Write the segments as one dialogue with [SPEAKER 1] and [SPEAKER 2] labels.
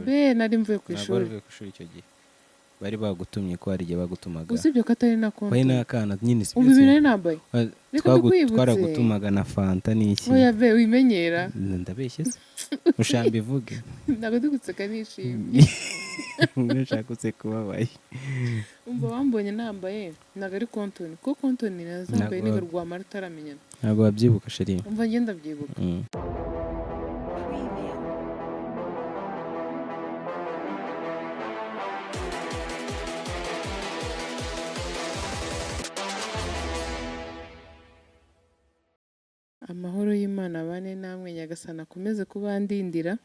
[SPEAKER 1] Be, nari mvuye ku
[SPEAKER 2] Ntabwo wari
[SPEAKER 1] ishuri.
[SPEAKER 2] uvuye ku ishuri icyo gihe. Bari bagutumye, ko hari igihe bagutumaga.
[SPEAKER 1] Usibye ko atari na
[SPEAKER 2] Wari
[SPEAKER 1] konti.
[SPEAKER 2] n'akana nyine, si
[SPEAKER 1] Umva
[SPEAKER 2] byose?
[SPEAKER 1] ibintu nari nambaye. Reka mbikwibutse.
[SPEAKER 2] Twaragutumaga na fanta n'iki.
[SPEAKER 1] Oya be, wimenyera.
[SPEAKER 2] Ndabeshye se? Ushamba ivuge.
[SPEAKER 1] Ntabwo ndi guseka, nishimye.
[SPEAKER 2] Nushaka useka ubabaye.
[SPEAKER 1] Umva, wambonye nambaye, ntabwo ari kontoni, kuko kontoni nazambaye
[SPEAKER 2] Ntabwo
[SPEAKER 1] niga rwamara utaramenyana.
[SPEAKER 2] Ntabwo wabyibuka, chérie.
[SPEAKER 1] Umva, ngenda ndabyibuka.
[SPEAKER 3] Preview.
[SPEAKER 1] Amahoro y'Imana abane namwe, Nyagasani akomeze kubandindira.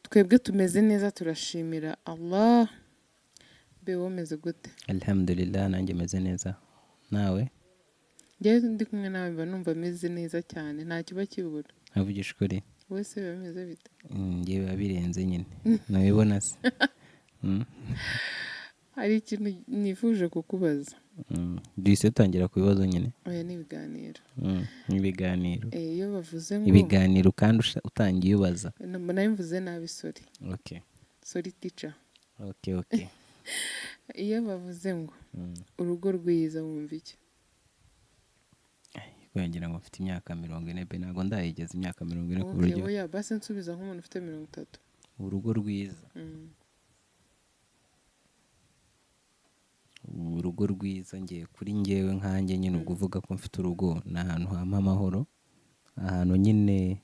[SPEAKER 1] Twebwe tumeze neza, turashimira Allah. Be, wowe umeze gute?
[SPEAKER 2] Alhamdulillah, nanjye meze neza. Nawe?
[SPEAKER 1] Njyewe ndi kumwe nawe mba numva meze neza cyane, nta kiba kibura.
[SPEAKER 2] Nkavugisha ukuri.
[SPEAKER 1] Wowe se biba bimeze bite?
[SPEAKER 2] Njye biba birenze nyine, nabibona se?
[SPEAKER 1] Hari ikintu nifuje kukubaza.
[SPEAKER 2] Duhise dutangira ku bibazo nyine.
[SPEAKER 1] Oya, ni ibiganiro.
[SPEAKER 2] Ibiganiro.
[SPEAKER 1] Iyo bavuze ngo
[SPEAKER 2] Ibiganiro kandi utangiye ubaza.
[SPEAKER 1] Nayo mvuze nabi, sorry.
[SPEAKER 2] Okay.
[SPEAKER 1] Sorry, teacher.
[SPEAKER 2] Okay.
[SPEAKER 1] Iyo bavuze ngo urugo rwiza, wumva iki?
[SPEAKER 2] Ngira ngo mfite imyaka 40 pe, ntabwo ndayigeza imyaka 40 ku
[SPEAKER 1] Okay,
[SPEAKER 2] buryo.
[SPEAKER 1] Oya, basi nsubiza nk'umuntu ufite 30.
[SPEAKER 2] Urugo rwiza. Urugo rwiza ngiye kuri njyewe nkanjye nyine, ubwo uvuga ko mfite urugo, ni ahantu hampa amahoro, ahantu nyine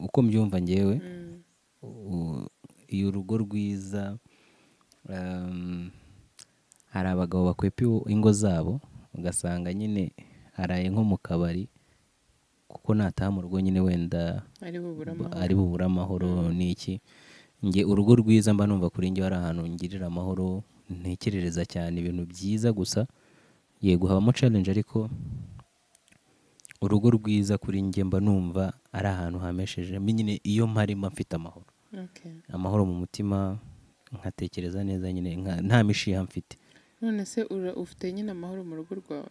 [SPEAKER 2] uko mbyumva njyewe, iyo urugo rwiza, hari abagabo bakwepa ingo zabo, ugasanga nyine araye nko mu kabari kuko nataha mu rugo nyine wenda
[SPEAKER 1] ari bubure amahoro.
[SPEAKER 2] Ari bubure amahoro n'iki. Njye urugo rwiza mba numva kuri njye ari ahantu ngirira amahoro, ntekerereza cyane ibintu byiza gusa. Yego habamo challenge, ariko urugo rwiza kuri njye mba numva ari ahantu hamesheje nyine, iyo mpari mba mfite amahoro, amahoro mu mutima, nkatekereza neza nyine, nta mishiha mfite.
[SPEAKER 1] None se ufite nyine amahoro mu rugo rwawe,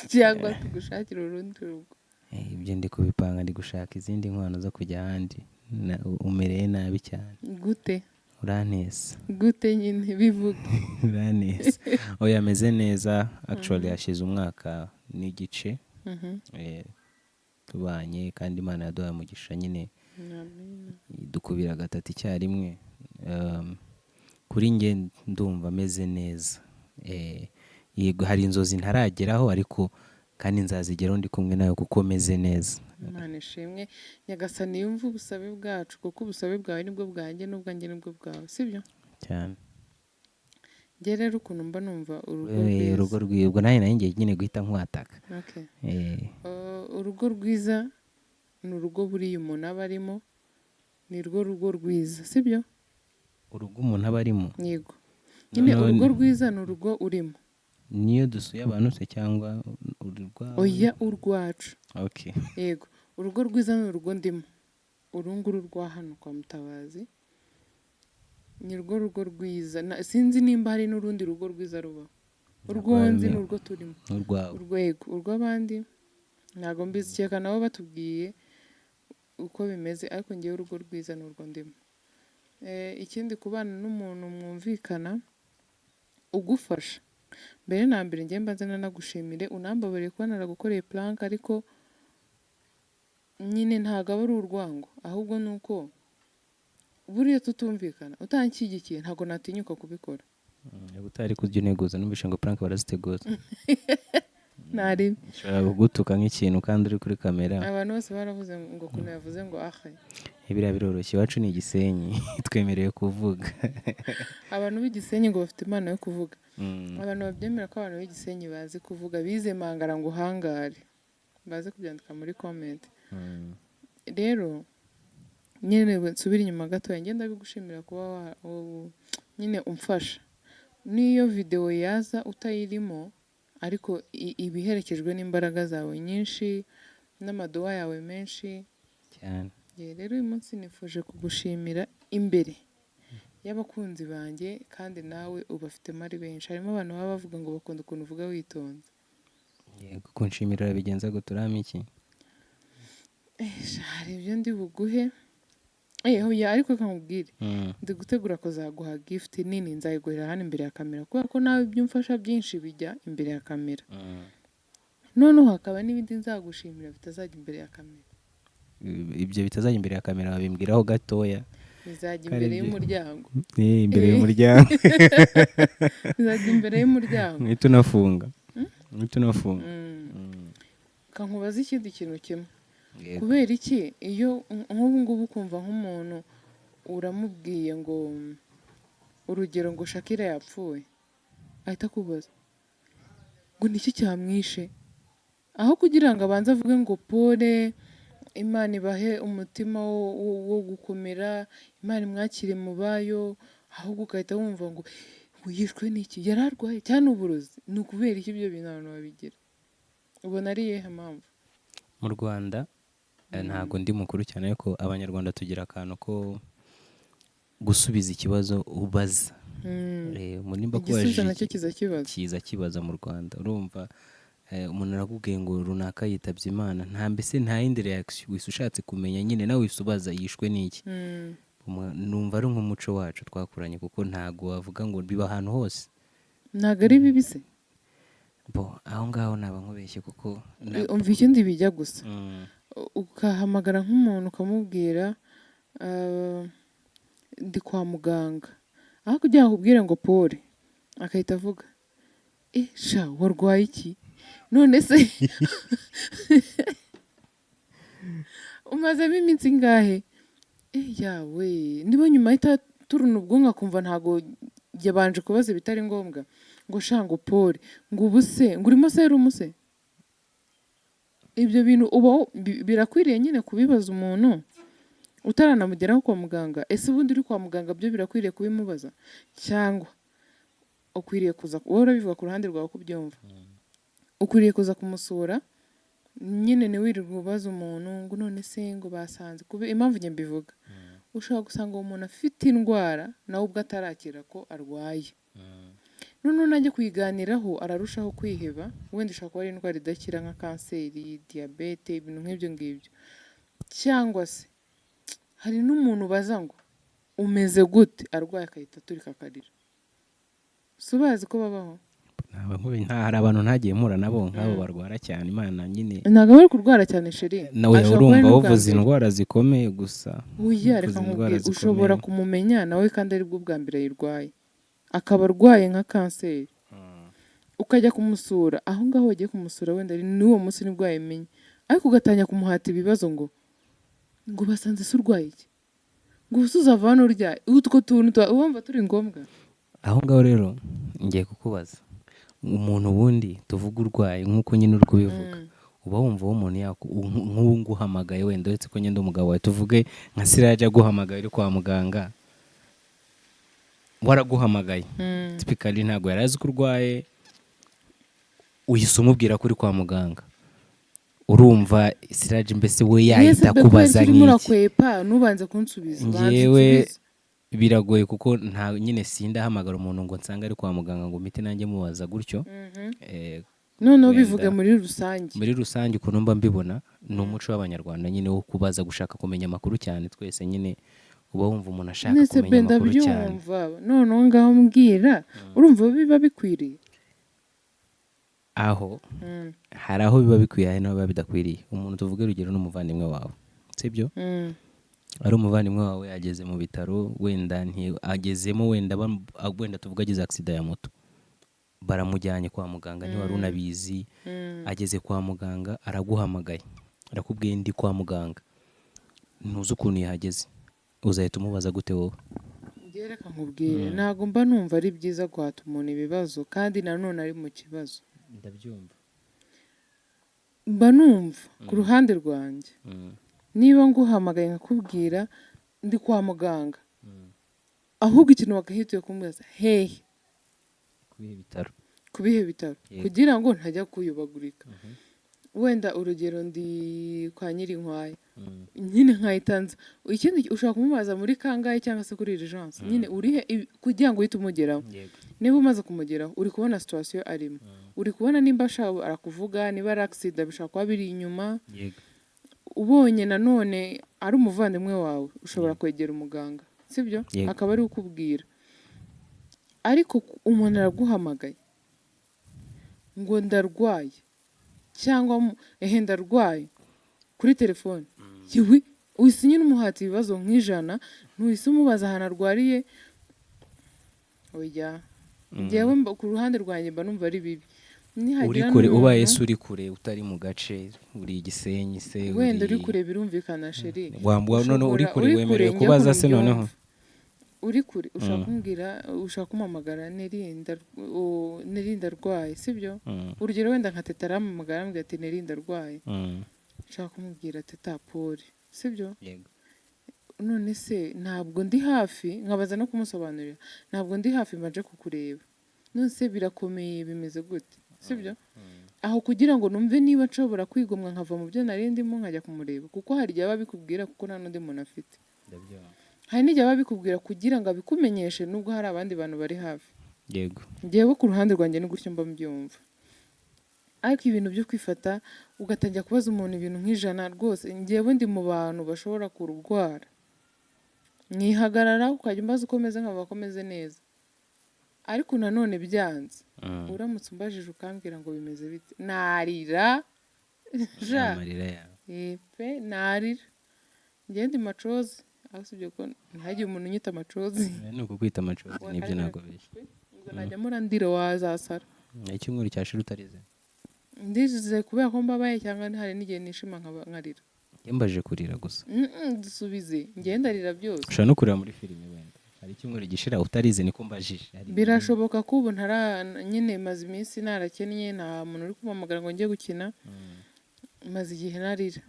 [SPEAKER 1] cyangwa tugushakira urundi rugo?
[SPEAKER 2] Ibyo ndi kubipanga, ndi gushaka izindi nkwano zo kujya ahandi. Umereye nabi cyane.
[SPEAKER 1] Gute?
[SPEAKER 2] Urantesa.
[SPEAKER 1] Gute nyine, bivuge.
[SPEAKER 2] Uraneza. Oya, ameze neza actually, hashize umwaka n'igice tubanye, kandi Imana yaduhaye umugisha nyine,
[SPEAKER 1] Amen.
[SPEAKER 2] dukubira gatatu icyarimwe. Kuri njye ndumva ameze neza. Yego hari inzozi ntarageraho, ariko kandi nzazigeraho ndi kumwe nawe kuko meze neza.
[SPEAKER 1] Imana ishimwe. Nyagasani yumve ubusabe bwacu, kuko ubusabe bwawe nibwo bwanjye, n'ubwanjye nibwo bwawe, sibyo?
[SPEAKER 2] Cyane.
[SPEAKER 1] Njye rero ukuntu mba numva urugo
[SPEAKER 2] Wewe, urugo
[SPEAKER 1] rwiza.
[SPEAKER 2] rwiza, ubwo nanjye ngiye nyine guhita nkwataka.
[SPEAKER 1] Okay. Urugo rwiza ni urugo buriya umuntu aba arimo, ni rwo rugo rwiza, sibyo?
[SPEAKER 2] Urugo umuntu aba arimo?
[SPEAKER 1] Yego nyine.
[SPEAKER 2] Noneho
[SPEAKER 1] Urugo rwiza ni urugo urimo.
[SPEAKER 2] Niyo dusuye abantu se, cyangwa urwawe?
[SPEAKER 1] Oya, urwacu.
[SPEAKER 2] Okay.
[SPEAKER 1] Yego, urugo rwiza ni urugo ndimo, uru nguru rwa hano kwa Mutabazi ni rwo rugo rwiza. Sinzi nimba hari n'urundi rugo rwiza rubaho. Urwo nzi ni urwo turimo.
[SPEAKER 2] N'urwawe.
[SPEAKER 1] Urwego urw'abandi ntabwo mbizi, kereka nabo batubwiye uko bimeze, ariko ngewe urugo rwiza ni urwo ndimo. Ikindi, kubana n'umuntu mwumvikana, ugufasha. Mbere na mbere njye mbanze nanagushimire, unambabariye kuba naragukoreye prank, ariko nyine ntabwo aba ari urwango, ahubwo ni uko buriya tutumvikana, utanshyigikiye ntabwo natinyuka kubikora.
[SPEAKER 2] Utari kurya integuza, numvise ngo prank baraziteguza.
[SPEAKER 1] Ntari
[SPEAKER 2] Nshobora kugutuka nk'ikintu kandi uri kuri kamera.
[SPEAKER 1] Abantu bose baravuze ngo ukuntu yavuze ngo ahe.
[SPEAKER 2] Biriya biroroshye, iwacu ni Igisenyi, twemerewe kuvuga.
[SPEAKER 1] Abantu b'Igisenyi ngo bafite impano yo kuvuga. Abantu babyemera ko abantu b'Igisenyi bazi kuvuga, bize mangara ngo uhangare, baze kubyandika muri comment. Rero nyine nsubire inyuma gatoya, ngenda bigushimira kuba nyine umfasha, n'iyo videwo yaza utayirimo, ariko iba iherekejwe n'imbaraga zawe nyinshi n'amaduwa yawe menshi.
[SPEAKER 2] Cyane.
[SPEAKER 1] Njye rero uyu munsi nifuje kugushimira imbere y'abakunzi banjye, kandi nawe ubafitemo ari benshi. Harimo abantu baba bavuga ngo bakunda ukuntu uvuga witonze.
[SPEAKER 2] Yego, kunshimira urabigenza gute? Urampa iki?
[SPEAKER 1] Sha, hari ibyo ndi buguhe. Hoya, ariko reka nkubwire, ndi gutegura kuzaguha gift nini, nzayiguhera hano imbere ya kamera, kubera ko nawe ibyo umfasha byinshi bijya imbere ya kamera. Noneho hakaba n'ibindi nzagushimira bitazajya imbere ya kamera.
[SPEAKER 2] Ibyo bitazajya imbere ya kamera babimbwiraho gatoya.
[SPEAKER 1] Bizajya
[SPEAKER 2] Kare
[SPEAKER 1] imbere y'umuryango.
[SPEAKER 2] Imbere y'umuryango.
[SPEAKER 1] Bizajya imbere y'umuryango.
[SPEAKER 2] Mwite unafunga, mwite unafunga.
[SPEAKER 1] Kankubaza ikindi kintu kimwe.
[SPEAKER 2] Yego.
[SPEAKER 1] Kubera iki iyo nk'ubu ngubu ukumva nk'umuntu uramubwiye ngo, urugero, ngo Shakira yapfuye, ahita akubaza ngo niki cyamwishe, aho kugira ngo abanze avuge ngo pole, Imana ibahe umutima wo gukomera, Imana imwakire mu bayo, ahubwo ugahita wumva ngo yishwe n'iki, yari arwaye cyangwa ni uburozi? Ni ukubera iki ibyo bintu abantu babigira? Ubona ari iyihe mpamvu?
[SPEAKER 2] Mu Rwanda, ntabwo ndi mukuru cyane, ariko Abanyarwanda tugira akantu ko gusubiza ikibazo ubaza. Umuntu nimba
[SPEAKER 1] Igisubizo
[SPEAKER 2] akubajije
[SPEAKER 1] nacyo kiza kibaza.
[SPEAKER 2] Kiza kibaza mu Rwanda. Urumva, umuntu arakubwiye ngo runaka yitabye Imana, nta mbese nta yindi reaction, wese ushatse kumenya nyine nawe wese ubaza yishwe n'iki. Numva ari nk'umuco wacu twakuranye, kuko ntago wavuga ngo biba ahantu hose.
[SPEAKER 1] Ntabwo ari bibi se?
[SPEAKER 2] Bo aho ngaho naba nkubeshye kuko
[SPEAKER 1] Umva, ikindi bijya gusa, ukahamagara nk'umuntu ukamubwira, ndi kwa muganga, aho kugira ngo akubwire ngo pole, agahita avuga, eh sha, warwaye iki none se, umazemo iminsi ingahe? Eh yawe, niba nyuma ahita turuna ubwonko akumva ntago yabanje kubaza ibitari ngombwa, ngo sha, ngo pole, ngo ubu se ngo urimo serumu se. Ibyo bintu uba birakwiriye nyine kubibaza umuntu utaranamugeraho kwa muganga? Ese ubundi uri kwa muganga byo birakwiriye kubimubaza, cyangwa ukwiriye kuza, wowe urabivuga ku ruhande rwawe uko ubyumva, ukwiriye kuza kumusura nyine, ntiwirirwe ubaza umuntu ngo none se ngo basanze kube? Impamvu njye mbivuga, ushobora gusanga uwo muntu afite indwara nawe ubwo atarakira ko arwaye, noneho najya kuyiganiraho ararushaho kwiheba. Wenda ishobora kuba ari indwara idakira nka kanseri, diyabete, ibintu nk'ibyo ngibyo. Cyangwa se hari n'umuntu ubaza ngo umeze gute arwaye, agahita aturika akarira. Si ubazi ko babaho?
[SPEAKER 2] Naba nta hari abantu ntagiye mpura nabo nk'abo barwara cyane, Imana nyine.
[SPEAKER 1] Ntabwo bari kurwara cyane, chéri.
[SPEAKER 2] Nawe
[SPEAKER 1] Ashobora kuba ari
[SPEAKER 2] urumva
[SPEAKER 1] n'ubwa
[SPEAKER 2] bavuze
[SPEAKER 1] mbere.
[SPEAKER 2] indwara zikomeye gusa.
[SPEAKER 1] Oya, reka
[SPEAKER 2] Bavuze indwara
[SPEAKER 1] nkubwire, ushobora
[SPEAKER 2] zikomeye.
[SPEAKER 1] kumumenya nawe kandi aribwo bwa mbere ayirwaye, akaba arwaye nka kanseri, ukajya kumusura aho ngaho wagiye kumusura, wenda ari n'uwo munsi nibwo wayimenye, ariko ugatangira kumuhata ibibazo ngo basanze se urwaye iki, ngo ubuse uzava hano urya utwo tuntu wumva turi ngombwa?
[SPEAKER 2] Aho ngaho rero ngiye kukubaza, umuntu ubundi tuvuga urwaye nk'uko nyine uri kubivuga, uba wumva uwo muntu nk'ubu nguhamagaye, wenda uretse ko ngenda umugabo wawe, tuvuge nka Siraje aguhamagaye uri kwa muganga, waraguhamagaye, typically ntabwo yari azi ko urwaye, uhise umubwira ko uri kwa muganga, urumva Siraje mbese we yahita
[SPEAKER 1] Mwese be
[SPEAKER 2] akubaza
[SPEAKER 1] kubera urimo
[SPEAKER 2] nk'iki?
[SPEAKER 1] Urakwepa, ntubanze kunsubiza, banza
[SPEAKER 2] Njyewe
[SPEAKER 1] unsubize.
[SPEAKER 2] biragoye, kuko nta nyine sindahamagara umuntu ngo nsange ari kwa muganga ngo mpite nanjye mubaza gutyo.
[SPEAKER 1] Noneho
[SPEAKER 2] Wenda.
[SPEAKER 1] bivuge muri rusange.
[SPEAKER 2] Muri rusange ukuntu mba mbibona, ni umuco w'Abanyarwanda nyine wo kubaza, gushaka kumenya amakuru cyane. Twese nyine uba wumva umuntu ashaka
[SPEAKER 1] Mwese
[SPEAKER 2] kumenya
[SPEAKER 1] be
[SPEAKER 2] amakuru cyane.
[SPEAKER 1] Ndabyumva. Noneho ngaho mbwira, urumva biba bikwiriye?
[SPEAKER 2] Aho hari aho biba bikwiye, hari n'aho biba bidakwiriye. Umuntu tuvuge urugero n'umuvandimwe wawe, sibyo? Ari umuvandimwe wawe ageze mu bitaro, wenda agezemo, wenda wenda tuvuge agize accident ya moto, baramujyanye kwa muganga, ntiwari unabizi. Ageze kwa muganga araguhamagaye, arakubwiye ndi kwa muganga, ntuzi ukuntu yahageze, uzahita umubaza gute wowe?
[SPEAKER 1] Njye reka nkubwire, ntabwo mba numva ari byiza guhata umuntu ibibazo kandi nanone ari mu kibazo.
[SPEAKER 2] Ndabyumva.
[SPEAKER 1] Mba numva ku ruhande rwanjye, niba nguhamagaye nkakubwira ndi kwa muganga, ahubwo ikintu wagahituye kumbaza hehe?
[SPEAKER 2] Kubihe bitaro?
[SPEAKER 1] Ku bihe bitaro?
[SPEAKER 2] Yego.
[SPEAKER 1] Kugira ngo ntajya kuyobagurika. Wenda urugero ndi kwa Nyirinkwaya, nyine nkahita nza. Ikindi ushobora kumubaza muri kangahe cyangwa se kuri urgence nyine urihe, kugira ngo uhite umugeraho. Niba umaze kumugeraho, uri kubona situation arimo, uri kubona nimba ashaka arakuvuga, niba ari accident bishobora kuba biri inyuma. Ubonye nanone ari umuvandimwe wawe, ushobora kwegera umuganga, sibyo?
[SPEAKER 2] Yego.
[SPEAKER 1] Akaba ari we ukubwira. Ariko umuntu araguhamagaye ngo ndarwaye, cyangwa ehe ndarwaye kuri telefone, yewe uhise nyine umuhata ibibazo nk'ijana, ntuhise umubaza ahantu arwariye. Oya, njyewe ku ruhande rwanjye mba numva ari bibi.
[SPEAKER 2] Uri
[SPEAKER 1] Nihagira
[SPEAKER 2] kure, ubaye
[SPEAKER 1] n'umuntu
[SPEAKER 2] se uri kure, utari mu gace, uri Igisenyi se?
[SPEAKER 1] Wenda uri kure birumvikana, chéri.
[SPEAKER 2] Wambwa none uri
[SPEAKER 1] Ushobora-
[SPEAKER 2] kure
[SPEAKER 1] uri
[SPEAKER 2] wemerewe
[SPEAKER 1] kure,
[SPEAKER 2] kubaza
[SPEAKER 1] njye
[SPEAKER 2] se
[SPEAKER 1] ukuntu
[SPEAKER 2] noneho?
[SPEAKER 1] mbyumva. Uri kure ushaka kumbwira, ushaka kumpamagara, Neri Neri ndarwaye, sibyo? Urugero wenda nka Teta arampamagara, arambwira ati: "Neri ndarwaye." Nshaka kumubwira: "Teta, pole," sibyo?
[SPEAKER 2] Yego.
[SPEAKER 1] None se ntabwo ndi hafi, nkabaza no kumusobanurira: "Ntabwo ndi hafi, mbanje kukureba. None se birakomeye, bimeze gute?" Sibyo? Aho kugira ngo numve niba nshobora kwigomwa nkava mu byo nari ndimo nkajya kumureba, kuko hari igihe aba abikubwira kuko nta n'undi muntu afite.
[SPEAKER 2] Ndabyumva.
[SPEAKER 1] Hari n'igihe aba abikubwira kugira ngo abikumenyeshe nubwo hari abandi bantu bari hafi. Njyewe ku ruhande rwanjye ni gutyo mba mbyumva. Ariko ibintu byo kwifata ugatangira kubaza umuntu ibintu nk'ijana, rwose njyewe ndi mu bantu bashobora kurwara nkihagarara, ukajya umbaza uko meze nkavuga ko meze neza. Ariko nanone byanze, uramutse umbajije ukambwira ngo bimeze bite, narira ja.
[SPEAKER 2] Amarira yawe.
[SPEAKER 1] Eh, pe, narira. Njyewe ndi macozi, aho usibye ko ntihagire umuntu unyita macozi.
[SPEAKER 2] Ni ukukwita amacozi nibyo, ntabwo beshya.
[SPEAKER 1] Ubwo najya murandira wazasara.
[SPEAKER 2] Icyumweru cyashira utarize?
[SPEAKER 1] Ndize kubera ko mbabaye, cyangwa hari n'igihe nishima nkarira.
[SPEAKER 2] Yambajije kurira gusa.
[SPEAKER 1] Dusubize, njyewe ndarira byose.
[SPEAKER 2] Ushobora no kurira muri filime wenda. Hari icyumweru gishira utarize? Niko mbajije.
[SPEAKER 1] Birashoboka ko ubu ntara nyine, maze iminsi narakennye, nta muntu uri kumpamagara ngo njye gukina, maze igihe narira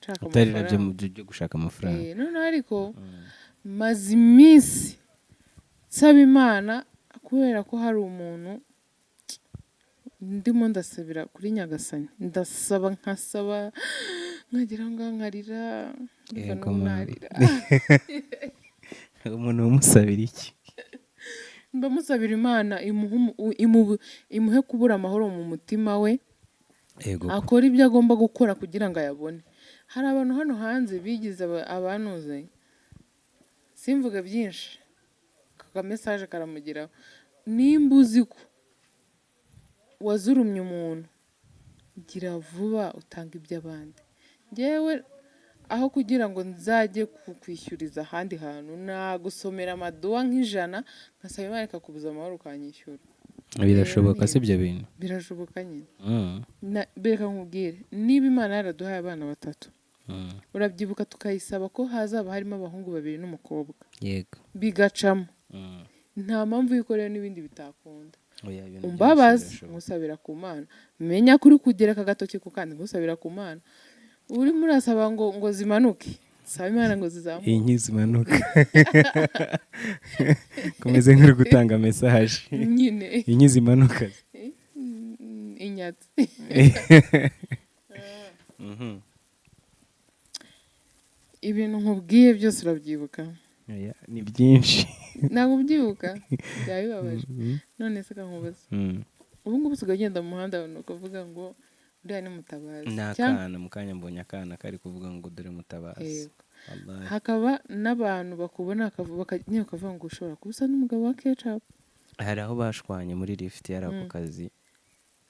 [SPEAKER 1] nshaka
[SPEAKER 2] Utarira byo
[SPEAKER 1] amafaranga.
[SPEAKER 2] Byo gushaka amafaranga.
[SPEAKER 1] Eh, noneho ariko maze iminsi nsaba Imana kubera ko hari umuntu ndimo ndasabira kuri Nyagasani, ndasaba, nkasaba, nkagira ngo nkarira, ndumva
[SPEAKER 2] Yego,
[SPEAKER 1] n'ubu
[SPEAKER 2] mama.
[SPEAKER 1] narira.
[SPEAKER 2] Umuntu umusabira iki?
[SPEAKER 1] Mba musabira Imana imuhe kubura amahoro mu mutima we,
[SPEAKER 2] Yego.
[SPEAKER 1] akora ibyo agomba gukora kugira ngo ayabone. Hari abantu hano hanze bigize abanuze, simvuge byinshi, aka message karamugeraho. Nimba uzi ko wazurumye umuntu, gira vuba utanga iby'abandi. Ngewe aho kugira ngo nzajye kukwishyuriza ahandi hantu, nagusomera amaduwa nk'ijana, nkasaba Imana ikakubuza amahoro, ukanyishyura.
[SPEAKER 2] Birashoboka
[SPEAKER 1] Rero
[SPEAKER 2] si ibyo bintu?
[SPEAKER 1] Birashoboka nyine. Reka nkubwire, niba Imana yaraduhaye abana batatu, urabyibuka tukayisaba ko hazaba harimo abahungu babiri n'umukobwa,
[SPEAKER 2] Yego.
[SPEAKER 1] bigacamo, nta mpamvu y'uko rero n'ibindi bitakunda.
[SPEAKER 2] Oya, ibintu byose
[SPEAKER 1] Umbabazi,
[SPEAKER 2] birashoboka.
[SPEAKER 1] nkusabira ku Mana, menya ko uri kugereka agatoki ku kandi, nkusabira ku Mana, urimo urasaba ngo zimanuke, saba Imana ngo zizamuke.
[SPEAKER 2] Inki zimanuka, kumeze nk'uri gutanga message.
[SPEAKER 1] Nyine.
[SPEAKER 2] Inki zimanuka.
[SPEAKER 1] Inyatsi. Ibintu nkubwiye byose urabyibuka?
[SPEAKER 2] Oya, ni byinshi.
[SPEAKER 1] Ntabwo ubyibuka, byaba bibabaje. None se kankubaza, ubu ngubu usigaye ugenda mu muhanda, abantu bakavuga ngo uriya ni Mutabazi?
[SPEAKER 2] Ni
[SPEAKER 1] Cyangwa
[SPEAKER 2] akana mu kanya mbonye akana kari kuvuga ngo dore Mutabazi.
[SPEAKER 1] Yego.
[SPEAKER 2] Wallahi.
[SPEAKER 1] Hakaba n'abantu bakubona nyine bakavuga ngo ushobora kuba usa n'umugabo wa Kecapu.
[SPEAKER 2] Hari aho bashwanye muri lift yari ako kazi,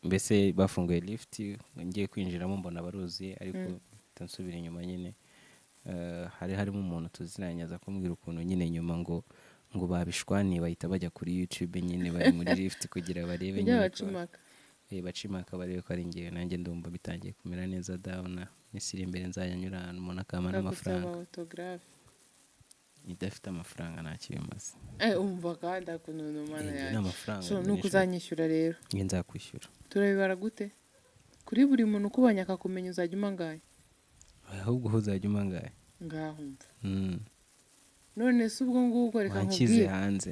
[SPEAKER 2] mbese bafunguye lift ngiye kwinjiramo mbona baruzuye, ariko mpita nsubira inyuma nyine. Hari harimo umuntu tuziranye, aza kumbwira ukuntu nyine nyuma ngo babishwaniye, bahita bajya kuri YouTube nyine bari muri lift kugira barebe
[SPEAKER 1] Ujya
[SPEAKER 2] nyine
[SPEAKER 1] bacumaka.
[SPEAKER 2] Bacimaka barebe ko ari ngewe. Nanjye ndumva bitangiye kumera neza, ndabona iminsi iri imbere nzajya nyura ahantu umuntu akampa
[SPEAKER 1] Bakagusaba
[SPEAKER 2] n'amafaranga.
[SPEAKER 1] autographe.
[SPEAKER 2] Idafite amafaranga ntacyo bimaze.
[SPEAKER 1] Eh, umva kandi akuntu Mana
[SPEAKER 2] Njye
[SPEAKER 1] yanjye.
[SPEAKER 2] n'amafaranga
[SPEAKER 1] So
[SPEAKER 2] nyine
[SPEAKER 1] nuko uzanyishyura rero.
[SPEAKER 2] Njye nzakwishyura.
[SPEAKER 1] Turabibara gute? Kuri buri muntu ukubonye akakumenya uzajya umpa angahe?
[SPEAKER 2] Ahubwo ho uzajya umpa angahe?
[SPEAKER 1] Ngaho umva. None se ubwo ngubwo reka
[SPEAKER 2] Wanshyize
[SPEAKER 1] nkubwire.
[SPEAKER 2] hanze.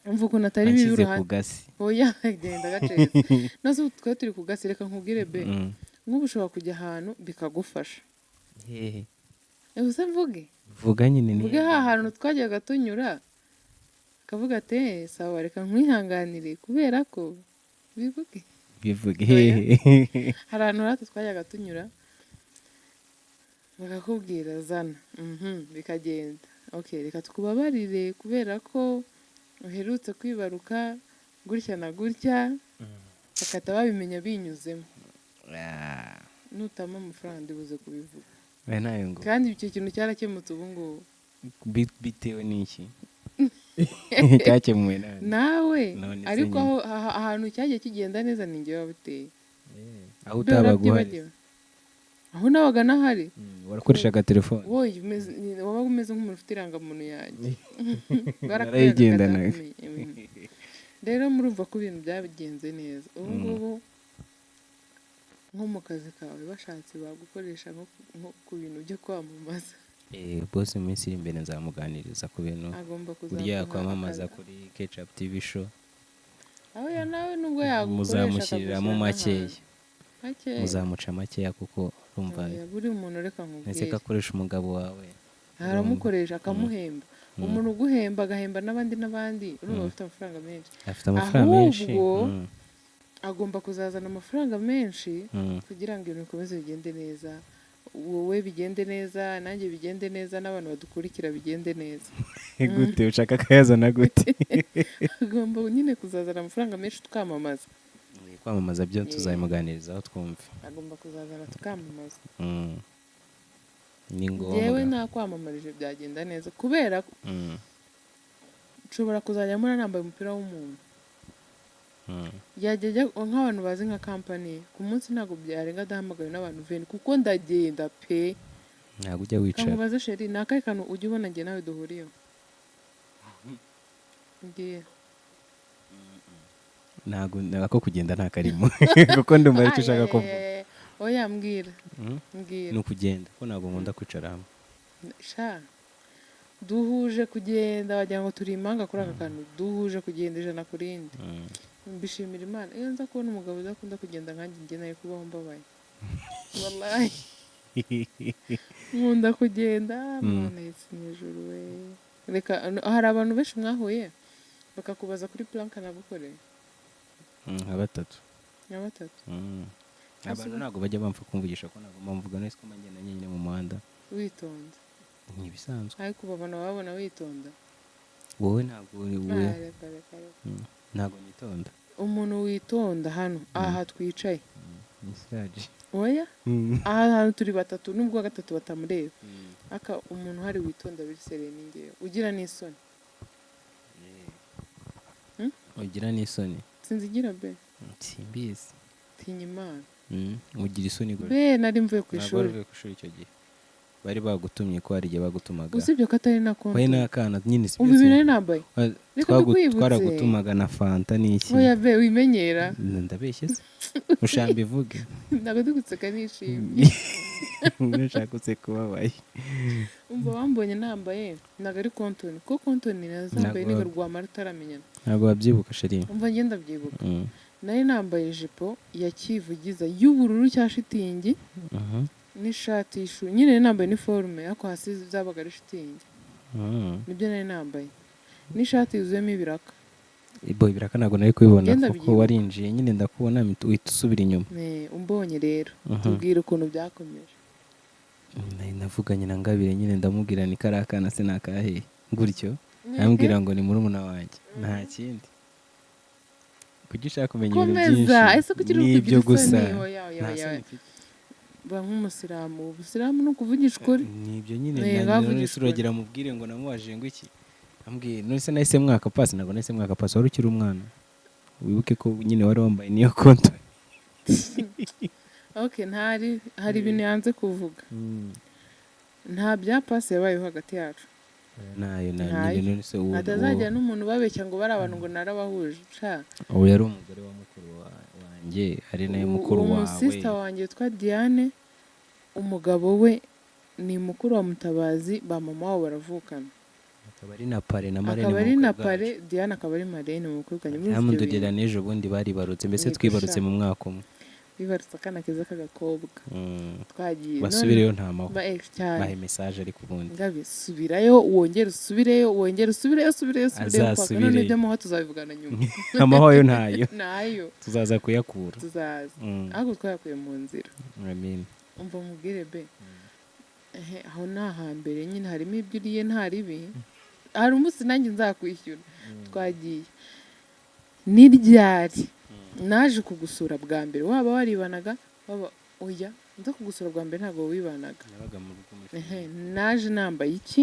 [SPEAKER 1] Umva ukuntu atari bibi.
[SPEAKER 2] Wanshyize ku
[SPEAKER 1] Uruhande.
[SPEAKER 2] gasi.
[SPEAKER 1] Oya, genda gacetse. None se ubu twe turi ku gasi? Reka nkubwire be. Nk'ubu ushobora kujya ahantu bikagufasha.
[SPEAKER 2] Hehe?
[SPEAKER 1] Ese mvuge?
[SPEAKER 2] Vuga nyine ni
[SPEAKER 1] Mvuge ha hantu twajyaga tunyura, akavuga ati: "Eh, sawa, reka nkwihanganire kubera ko bivuge."
[SPEAKER 2] Bivuge
[SPEAKER 1] Oya.
[SPEAKER 2] hehe?
[SPEAKER 1] Hari ahantu natwe twajyaga tunyura. Bakakubwira zana, bikagenda. Okay, reka tukubabarire kubera ko uherutse kwibaruka gutya na gutya, bakahita babimenya binyuzemo. Nutama amafaranga ndibuze kubivuga.
[SPEAKER 2] Oya, ntayo ngo.
[SPEAKER 1] Kandi icyo kintu cyarakemutse ubu ngubu.
[SPEAKER 2] Bitewe n'iki cyakemuwe nande?
[SPEAKER 1] Nawe.
[SPEAKER 2] None se
[SPEAKER 1] Ariko
[SPEAKER 2] nyine.
[SPEAKER 1] aho ahantu cyagiye kigenda neza ni njye wabiteye.
[SPEAKER 2] Aho
[SPEAKER 1] Be
[SPEAKER 2] utabaga uhari?
[SPEAKER 1] Urabyibagiwe? Aho nabaga nahari.
[SPEAKER 2] Warakoreshaga telefone.
[SPEAKER 1] Wowe wabaga umeze nk'umuntu ufite irangamuntu yanjye.
[SPEAKER 2] Narayigendanaga.
[SPEAKER 1] Barakuyaga. Rero murumva ko ibintu byagenze neza ubu ngubu. Nko mu kazi kawe bashatse bagukoresha nko ku bintu byo kwamamaza.
[SPEAKER 2] Boss mu minsi iri imbere nzamuganiriza ku bintu
[SPEAKER 1] Agomba
[SPEAKER 2] buryo
[SPEAKER 1] kuzaguha
[SPEAKER 2] yakwamamaza
[SPEAKER 1] akazi.
[SPEAKER 2] kuri Ketchup TV Show.
[SPEAKER 1] Aho ya nawe nubwo yagukoresha
[SPEAKER 2] Muzamushyiriramo
[SPEAKER 1] akagushyira
[SPEAKER 2] makeya.
[SPEAKER 1] n'ahantu. Makeya.
[SPEAKER 2] Muzamuca makeya kuko urumva
[SPEAKER 1] Oya, buri muntu reka
[SPEAKER 2] ndetse
[SPEAKER 1] nkubwire.
[SPEAKER 2] ko akoresha umugabo wawe.
[SPEAKER 1] Aramukoresha akamuhemba. Umuntu uguhemba agahemba n'abandi n'abandi, urumva afite amafaranga menshi.
[SPEAKER 2] Afite amafaranga menshi.
[SPEAKER 1] Ahubwo agomba kuzazana amafaranga menshi kugira ngo ibintu bikomeze bigende neza, wowe bigende neza, nanjye bigende neza, n'abantu badukurikira bigende neza.
[SPEAKER 2] Gute? Ushaka akayazana gute?
[SPEAKER 1] Agomba nyine kuzazana amafaranga menshi tukamamaza.
[SPEAKER 2] Kwamamaza byo tuzabimuganirizaho twumve.
[SPEAKER 1] Agomba kuzazana tukamamaza.
[SPEAKER 2] Ni ngombwa.
[SPEAKER 1] Njyewe nakwamamarije byagenda neza kubera ko nshobora kuzajya mbona nambaye umupira w'umuntu. Yajya ajya nk'abantu bazi nka kampani, ku munsi ntabwo byarenga adahamagawe n'abantu 20, kuko ndagenda pe.
[SPEAKER 2] Ntabwo ujya wicara.
[SPEAKER 1] Kankubaze chéri, ni akahe kantu ujya ubona njye nawe duhuriyeho? Mbwira.
[SPEAKER 2] Ntabwo ako kugenda nta karimo, kuko ndumva aricyo ushaka kuvuga.
[SPEAKER 1] Ay, oya, mbwira. Mbwira.
[SPEAKER 2] Ni ukugenda, ko ntabwo nkunda kwicara hamwe.
[SPEAKER 1] Sha, duhuje kugenda, wagira ngo turi impanga kuri aka kantu. Duhuje kugenda 100%. Mbishimira Imana. Iyo nza kubona umugabo udakunda kugenda nkanjye, njye nari kubaho mbabaye wallahi. Nkunda kugenda. Mwana yitsi mu ijuru we, reka. Hari abantu benshi mwahuye bakakubaza kuri prank nagukoreye?
[SPEAKER 2] Nka batatu.
[SPEAKER 1] Nka batatu.
[SPEAKER 2] Abantu ntabwo bajya bamfa kumvugisha, ko ntabwo mvuga neza, ko ngenda nyine mu muhanda.
[SPEAKER 1] Witonze.
[SPEAKER 2] Ni ibisanzwe.
[SPEAKER 1] Ariko ubu abantu babona witonda.
[SPEAKER 2] Wowe ntabwo uri
[SPEAKER 1] Ah, reka reka reka.
[SPEAKER 2] Ntabwo nitonda.
[SPEAKER 1] Umuntu witonda hano aha twicaye.
[SPEAKER 2] Ni Siraje.
[SPEAKER 1] Oya, aha hantu turi batatu, nubwo wa gatatu batamureba. Aka umuntu uhari witonda biri sérieux ni ngewe, ugira n'isoni.
[SPEAKER 2] Ugira n'isoni?
[SPEAKER 1] Sinzigira be.
[SPEAKER 2] Simbizi.
[SPEAKER 1] Tinya Imana.
[SPEAKER 2] Ugira isoni gute?
[SPEAKER 1] Be nari mvuye ku
[SPEAKER 2] Ntabwo wari
[SPEAKER 1] ishuri.
[SPEAKER 2] uvuye ku ishuri icyo gihe, bari bagutumye, ko hari igihe bagutumaga.
[SPEAKER 1] Usibye ko atari na
[SPEAKER 2] Wowe
[SPEAKER 1] konti.
[SPEAKER 2] n'akana nyine si
[SPEAKER 1] Umva ibintu nari nambaye. Reka mbikwibuze.
[SPEAKER 2] Twaragutumaga na fanta n'iki.
[SPEAKER 1] Oya be, wimenyera.
[SPEAKER 2] Ndabeshye se? Ushamba ivuge.
[SPEAKER 1] Ntabwo ndi guseka, nishimye.
[SPEAKER 2] Nushaka useka ubabaye.
[SPEAKER 1] Umva, wambonye nambaye, ntabwo ari kontoni, kuko kontoni nazambaye
[SPEAKER 2] Ntabwo
[SPEAKER 1] niga rwamara utaramenyana.
[SPEAKER 2] Ntabwo wabyibuka chéri.
[SPEAKER 1] Umva, ngenda ndabyibuka. Nari nambaye ijipo ya kivugiza y'ubururu cya shitingi n'ishati y'ishuri nyine. Nari nambaye iniforume, ariko hasi zabaga ari shitingi. Nibyo nari nambaye, n'ishati yuzuyemo ibiraka.
[SPEAKER 2] Ibo ibiraka ntabwo nari kubibona
[SPEAKER 1] Ngenda
[SPEAKER 2] kuko
[SPEAKER 1] byibuka.
[SPEAKER 2] warinjiye nyine ndakubona, uhita usubira inyuma.
[SPEAKER 1] Umbonye rero, tubwire ukuntu byakomeje.
[SPEAKER 2] Nari navuganye na Ngabire nyine, ndamubwira ni kariya kana se nakahe gutyo, arambwira ngo ni murumuna wanjye, nta kindi. Kuki ushaka kumenya ibintu
[SPEAKER 1] Komeza.
[SPEAKER 2] byinshi?
[SPEAKER 1] Ese kuki uri
[SPEAKER 2] Ni ibyo
[SPEAKER 1] kugira
[SPEAKER 2] gusa.
[SPEAKER 1] isoni? Oya, oya,
[SPEAKER 2] Nta
[SPEAKER 1] oya.
[SPEAKER 2] soni mfite.
[SPEAKER 1] Ba nk'umusilamu. Ubusilamu ni ukuvugisha ukuri.
[SPEAKER 2] Ni ibyo nyine.
[SPEAKER 1] Ngaho
[SPEAKER 2] None
[SPEAKER 1] vugisha
[SPEAKER 2] se uragira mubwire ngo namubajije ngo iki? Ambwiye none se nahise mwaka pasi? Ntabwo nahise mwaka pasi, wari ukiri umwana. Wibuke ko nyine wari wambaye niyo konto.
[SPEAKER 1] Okay, ntari hari ibintu yanze kuvuga. Nta bya pasi yabayeho hagati yacu.
[SPEAKER 2] Nayo na
[SPEAKER 1] Ntayo.
[SPEAKER 2] nyine none se uwo
[SPEAKER 1] Hatazagira n'umuntu ubabeshya ngo bari abantu ngo narabahuje sha.
[SPEAKER 2] Uwo yari umugore wa mukuru wanjye, ari nawe mukuru
[SPEAKER 1] Uwo
[SPEAKER 2] wawe.
[SPEAKER 1] Umusista wanjye witwa Diane, umugabo we ni mukuru wa Mutabazi, ba mama wabo baravukana.
[SPEAKER 2] Akaba ari na parrain na marraine
[SPEAKER 1] Akaba
[SPEAKER 2] mu
[SPEAKER 1] ari
[SPEAKER 2] bukwe
[SPEAKER 1] na
[SPEAKER 2] bwacu.
[SPEAKER 1] Parrain, Diane akaba ari marraine mu bukwe bwanjye. Murumva ibyo
[SPEAKER 2] Alhamdulillah,
[SPEAKER 1] bintu?
[SPEAKER 2] n'ejo bundi baribarutse mbese.
[SPEAKER 1] Yego,
[SPEAKER 2] Twibarutse
[SPEAKER 1] sha.
[SPEAKER 2] mu mwaka umwe.
[SPEAKER 1] Bibarutse akana keza k'agakobwa. Twagiye
[SPEAKER 2] Basubireyo nta mahwa.
[SPEAKER 1] Cyane.
[SPEAKER 2] Bahe message ariko ubundi.
[SPEAKER 1] Ngabi, subirayo, wongere usubireyo, wongere usubireyo, usubireyo, usubireyo paka.
[SPEAKER 2] Azasubireyo.
[SPEAKER 1] None iby'amahwa tuzabivugana nyuma.
[SPEAKER 2] Amahwa yo ntayo.
[SPEAKER 1] Nayo.
[SPEAKER 2] Tuzaza kuyakura.
[SPEAKER 1] Tuzaza.
[SPEAKER 2] Mm.
[SPEAKER 1] Ahubwo twayakuye mu nzira.
[SPEAKER 2] Amin.
[SPEAKER 1] Umva mubwire be. Ehe, aho ni ahambere nyine, harimo ibyo uriye nta ribi. Hari umunsi nanjye nzakwishyura. Twagiye ni ryari naje kugusura bwa mbere? Waba waribanaga, waba oya? Nza kugusura bwa mbere ntabwo wibanaga.
[SPEAKER 2] Nabaga mu rugo muri
[SPEAKER 1] Ehe, naje nambaye iki?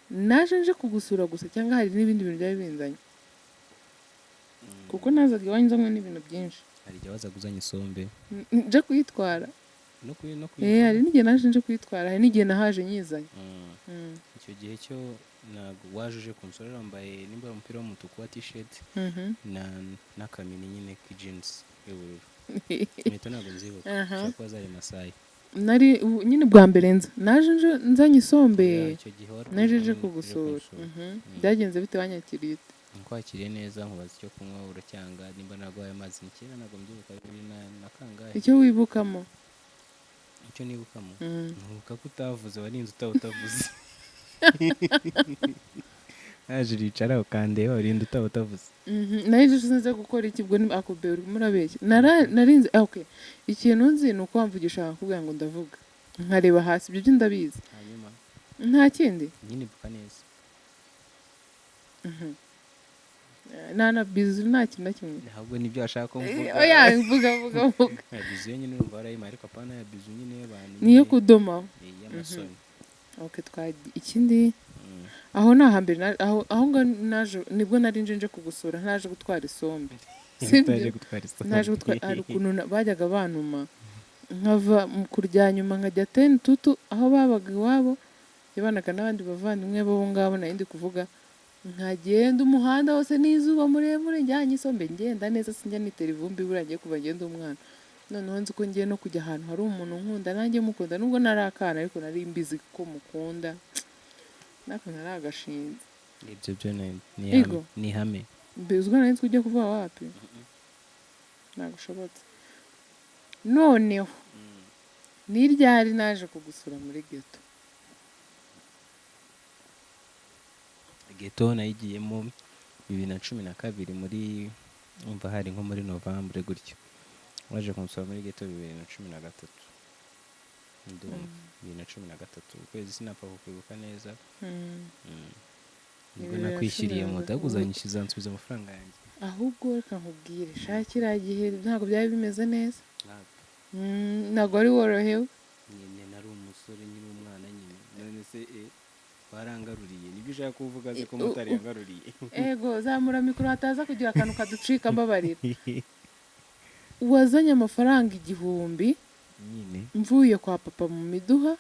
[SPEAKER 1] Naje nje kugusura gusa cyangwa hari n'ibindi bintu byari binzanye? Kuko nazaga iwanyu nzanywe n'ibintu byinshi.
[SPEAKER 2] Hari igihe wazaga uzanye isombe.
[SPEAKER 1] Nje kuyitwara.
[SPEAKER 2] No kuyi no
[SPEAKER 1] Eh, hari n'igihe naje nje kuyitwara, hari n'igihe nahaje nyizanye.
[SPEAKER 2] Icyo gihe cyo ntabwo waje uje kunsura, wambaye nimba ari umupira w'umutuku wa t-shirt na n'akamini nyine k'ijinsi y'ubururu. Inkweto ntabwo nzibuka.
[SPEAKER 1] Aha.
[SPEAKER 2] Ushobora kuba zari masayi.
[SPEAKER 1] Nari ubu nyine bwa mbere nza naje nzanye isombe.
[SPEAKER 2] Oya, icyo gihe wari
[SPEAKER 1] naje nje
[SPEAKER 2] uje
[SPEAKER 1] kugusura.
[SPEAKER 2] kunsura.
[SPEAKER 1] Byagenze bite? Wanyakiriye ute?
[SPEAKER 2] Nkwakiriye neza, nkubaza icyo kunywa uracyanga, nimba naguhaye amazi ni kera, ntabwo mbyibuka, bibiri na kangahe.
[SPEAKER 1] Icyo wibukamo?
[SPEAKER 2] Icyo nibukamo, ntuka ko utavuze, warinze utaba utavuze. Naje uricara ukandeba, urinda utaba utavuze.
[SPEAKER 1] Nari nje nze gukora iki ubwo? Ni akubera urimo urabeshya. Narinze, ah, okay, ikintu nzi ni uko wamvugisha nkakubwira ngo ndavuga nkareba hasi, ibyo byo ndabizi.
[SPEAKER 2] Hanyuma?
[SPEAKER 1] Nta kindi.
[SPEAKER 2] Nyine ibuka neza.
[SPEAKER 1] Nta na bizu, nta kintu na kimwe.
[SPEAKER 2] Ahubwo nibyo washaka ko mvuga.
[SPEAKER 1] Oya, mvuga, mvuga, mvuga.
[SPEAKER 2] Ya bizu yo nyine urumva warayimpaye, ariko apana ya bizu nyine y'abantu
[SPEAKER 1] Niyo
[SPEAKER 2] nyine,
[SPEAKER 1] kudomaho.
[SPEAKER 2] y'amasoni.
[SPEAKER 1] Okay, twagiye ikindi. Aho ni ahambere aho ngaho naje nibwo nari nje kugusura, ntaje gutwara isombe. Sibyo?
[SPEAKER 2] Utaje gutwara isombe.
[SPEAKER 1] Naje gutwara, hari ukuntu bajyaga bantuma nkava mu kurya nyuma nkajya teni tutu aho babaga iwabo, yabanaga n'abandi bavandimwe b'abo ngabo nari ndi kuvuga, nkagenda umuhanda wose n'izuba muremure njyanye isombe, ngenda neza, sinjya nitera ivumbi. Buriya ngiye kuva ngenda umwana, noneho nzi ko ngiye no kujya ahantu hari umuntu nkunda nanjye mukunda, nubwo nari akana ariko nari mbizi ko mukunda, nako nari agashinzi.
[SPEAKER 2] Ibyo byo ni
[SPEAKER 1] Ego.
[SPEAKER 2] ihame, ni ihame.
[SPEAKER 1] Mbizwa nari nzi ko ujya kuvuga wapi, ntabwo ushobotse. Noneho ni ryari naje kugusura muri ghetto?
[SPEAKER 2] Ghetto nayigiyemo 2012, muri umva hari nko muri novembre gutyo. Waje kunsura muri ghetto 2013, ndumva 2013 ukwezi sinapfa kukwibuka neza. Nibwo
[SPEAKER 1] Bibiri na
[SPEAKER 2] nakwishyuriye
[SPEAKER 1] cumi na
[SPEAKER 2] moto,
[SPEAKER 1] gatatu.
[SPEAKER 2] ahubwo uzanyishyuza, nsubiza amafaranga yanjye.
[SPEAKER 1] Ahubwo reka nkubwire, sha, kiriya gihe ntabwo byari bimeze neza. Ntabwo wari worohewe.
[SPEAKER 2] Nyine nari umusore nyine, umwana nyine. None se barangaruriye, nibyo ushaka kuvuga se ko motari yangaruriye?
[SPEAKER 1] Ego, zamura mikoro hataza kugira akantu kaducika, mbabarira. Wazanye amafaranga 1000
[SPEAKER 2] nyine
[SPEAKER 1] mvuye kwa papa mu miduha